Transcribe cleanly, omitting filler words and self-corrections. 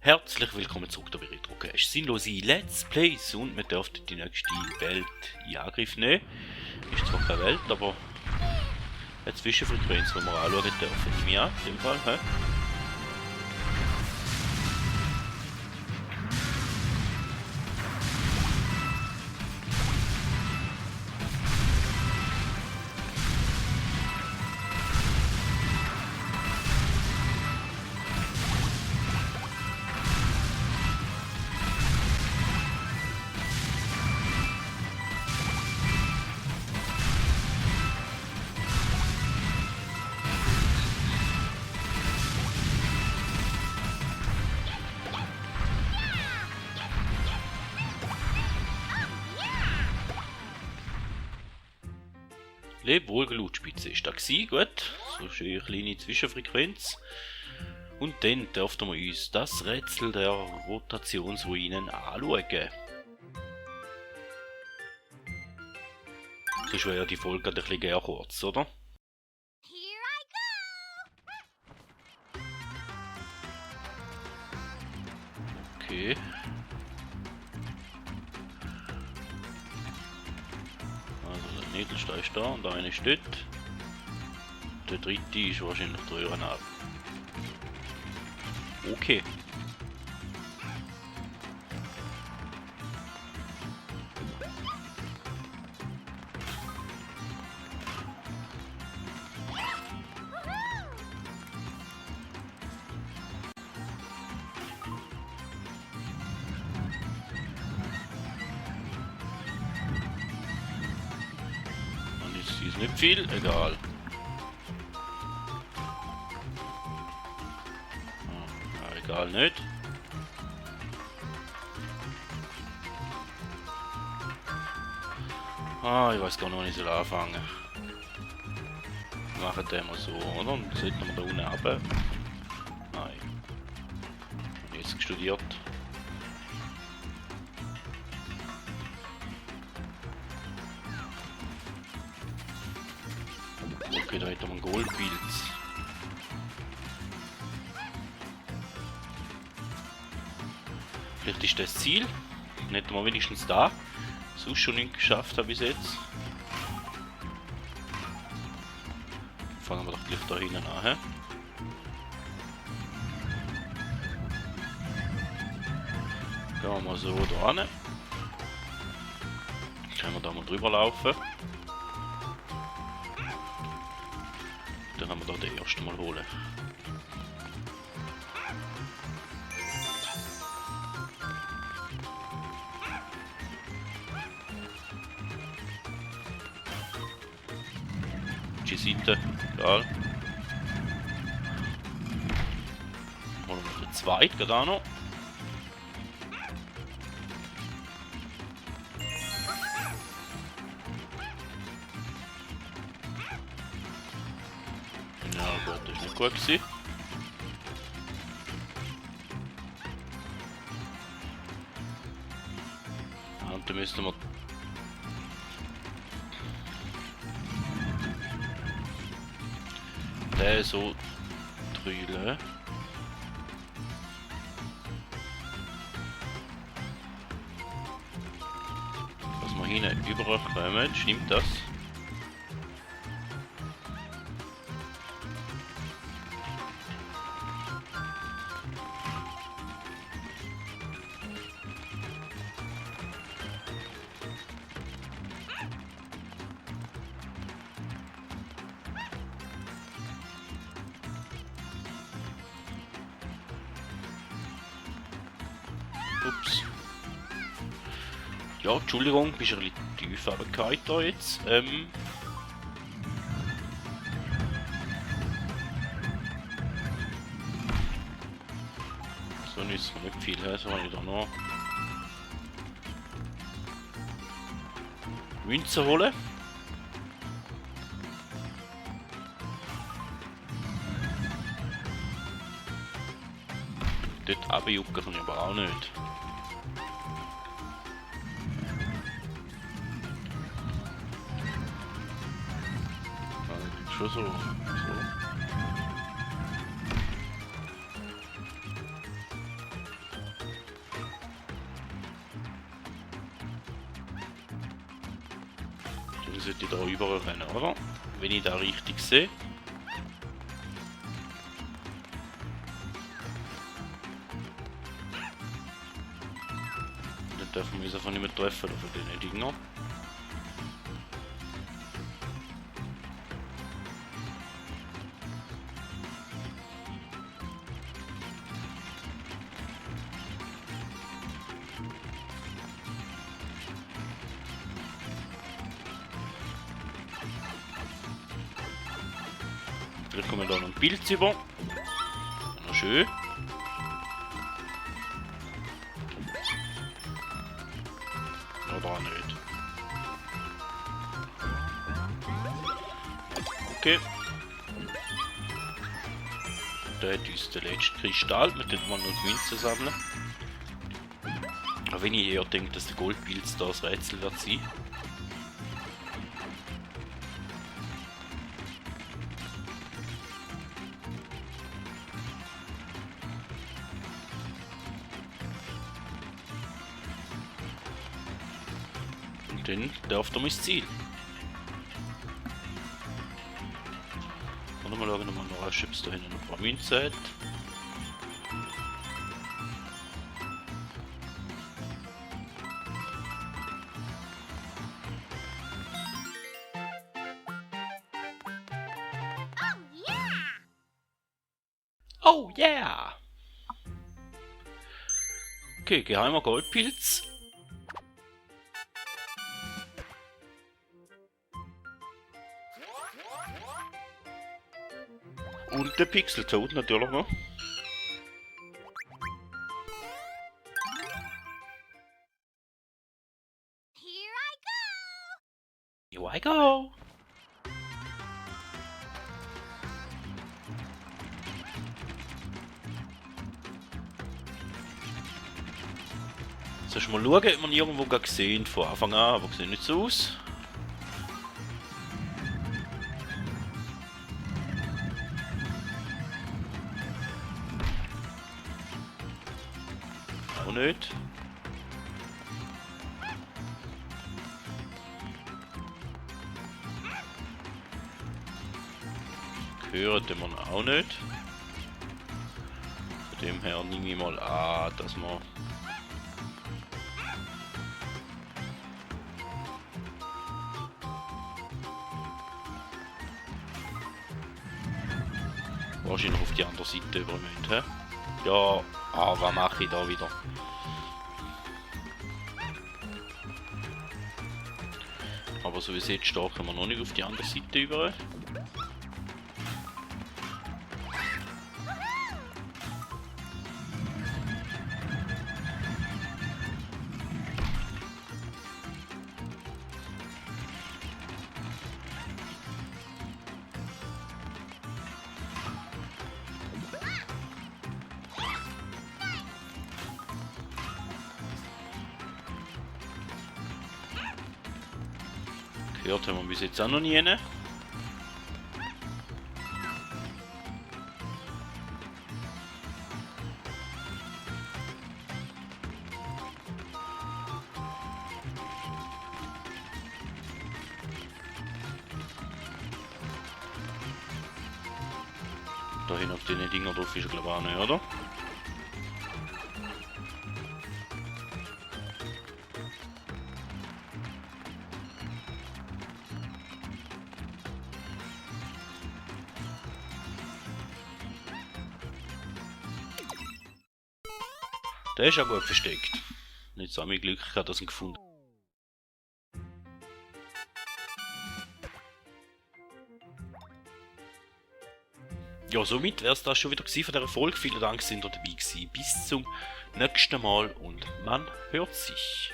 Herzlich willkommen zurück bei Retrocast. Sinnlose Let's Plays und wir dürfen die nächste Welt in Angriff nehmen. Ist zwar keine Welt, aber eine Zwischenfrequenz, die wir anschauen dürfen. Nehme ich an, in dem Fall. He? Leb wohl, Glutspitze ist da gewesen, gut. So schön eine kleine Zwischenfrequenz. Und dann dürften wir uns das Rätsel der Rotationsruinen anschauen. Sonst wäre ja die Folge ein bisschen eher kurz, oder? Okay. Der Nädelstein ist da und der eine ist dort. Der dritte ist wahrscheinlich der Röhrenab. Okay. Ist nicht viel, egal. Ja, egal nicht. Ich weiß gar nicht, wann ich soll anfangen. Wir machen den mal so, oder? Und sollten wir da unten runter. Nein. Jetzt studiert. Okay, da hätten wir einen Goldpilz. Vielleicht ist das Ziel. Dann hätten wir wenigstens da. Sonst schon nicht geschafft habe bis jetzt. Fangen wir doch gleich da hinten an. He? Gehen wir mal so da hin. Können wir da mal drüber laufen. Dann haben wir da den ersten Mal holen. Die Seite, egal. Holen wir den zweiten gerade auch noch. Ja gut, das ist nicht gut gewesen. Und dann müssen wir den so drüllen. Dass wir hinten überkommen, stimmt das? Ups. Ja, Entschuldigung, bist ein bisschen tief runtergefallen da jetzt. So nützt mir nicht viel, so habe ich da noch Münzen holen. Dort runterjucken kann ich aber auch nicht. Schon so. Dann sollte ich da rüber rennen, oder? Wenn ich da richtig sehe. Dann dürfen wir uns einfach nicht mehr treffen von den Dingern. Vielleicht kommen wir da noch ein Pilz über. Noch schön. Oder auch nicht. Okay. Da hat uns der letzte Kristall, mit dem wir noch Münzen sammeln. Aber wenn ich eher denke, dass der Goldpilz da das Rätsel wird sein. Dann darf er mein Ziel. Und mal schauen, ob man noch ein Chips da hinten noch ein paar Münzen hat. Oh yeah! Okay, geheimer Goldpilz. Und der Pixeltoad natürlich noch. Here I go! Soll ich mal schauen, ob man irgendwo gesehen von Anfang an, aber sieht nicht so aus. Auch nicht. Gehört man auch nicht. Von dem her nehme ich mal an, dass man wahrscheinlich auf die andere Seite über müssen. Ja, was mache ich da wieder? Aber so wie es jetzt steht, können wir noch nicht auf die andere Seite über. Gehört haben wir bis jetzt auch noch nie. Da hin auf den Dinger drauf ist glaube ich auch nicht, oder? Der ist ja gut versteckt. Jetzt haben wir Glück gehabt, dass ich ihn gefunden habe. Ja, somit wäre es das schon wieder von dieser Folge. Vielen Dank, dass ihr dabei gewesen. Bis zum nächsten Mal und man hört sich.